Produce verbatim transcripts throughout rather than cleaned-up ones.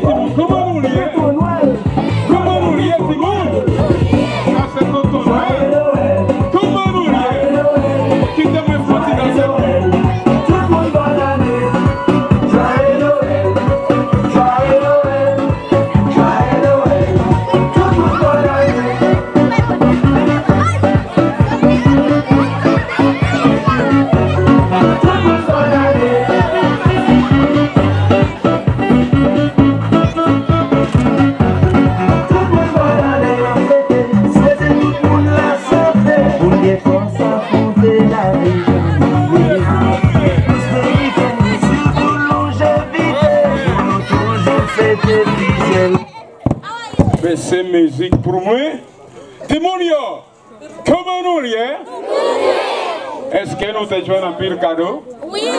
Kòman nou ye? Kòman nou ye, timoun? Sa se Tonton Nwèl. Kòman nou ye? Kite mwen fè yon ti danse pou nou. Bese mizik pou mwen. Timoun yo, kòman nou ye? Èske nou te jwenn anpil kado? Wi.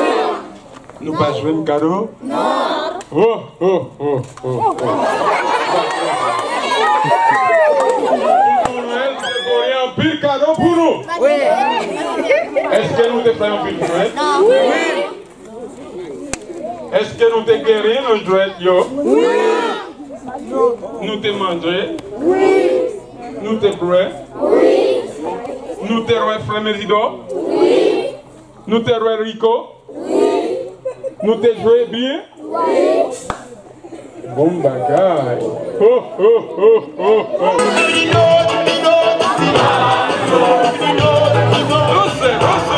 Nou pa jwenn kado? Non. Oh, oh, oh, oh, oh. Tonton Nwèl te voye anpil kado pou nou. Wi. Èske nou te fè anpil pou Nwèl? Non. Wi. Èske nou te geri nou jwèt yo? Wi. Nou te manje? Wi. Nou te bwè? Wi. Nou te wè Flamerido? Wi. Nou te wè Rico? Wi. Nou te jwe byen? Wi. Bon bagay. Ho, ho, ho, ho, ho. Danse, danse.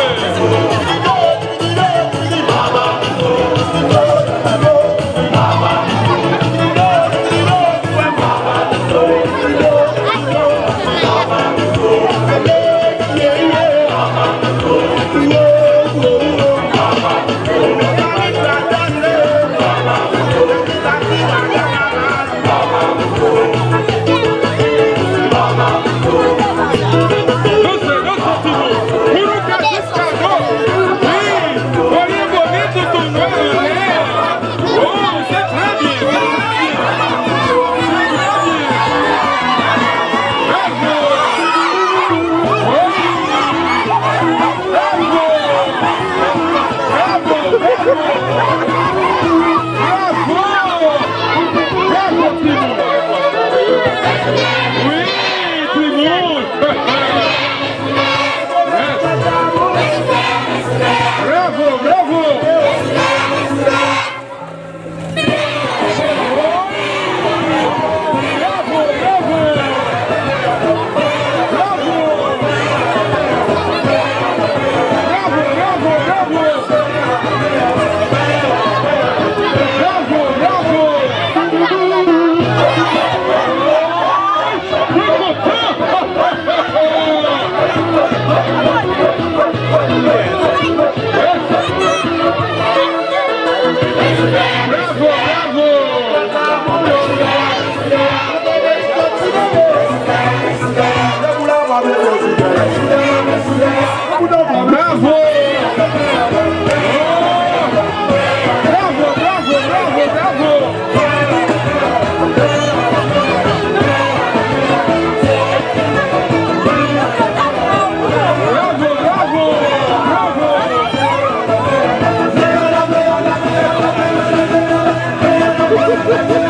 Bravo! Bravo! Bravo! Bravo, timoun! Wi, timoun! Yes! Bravo, bravo! Bravo, bravo! Bravo! Bravo, bravo, bravo, bravo! Bravo, bravo, bravo!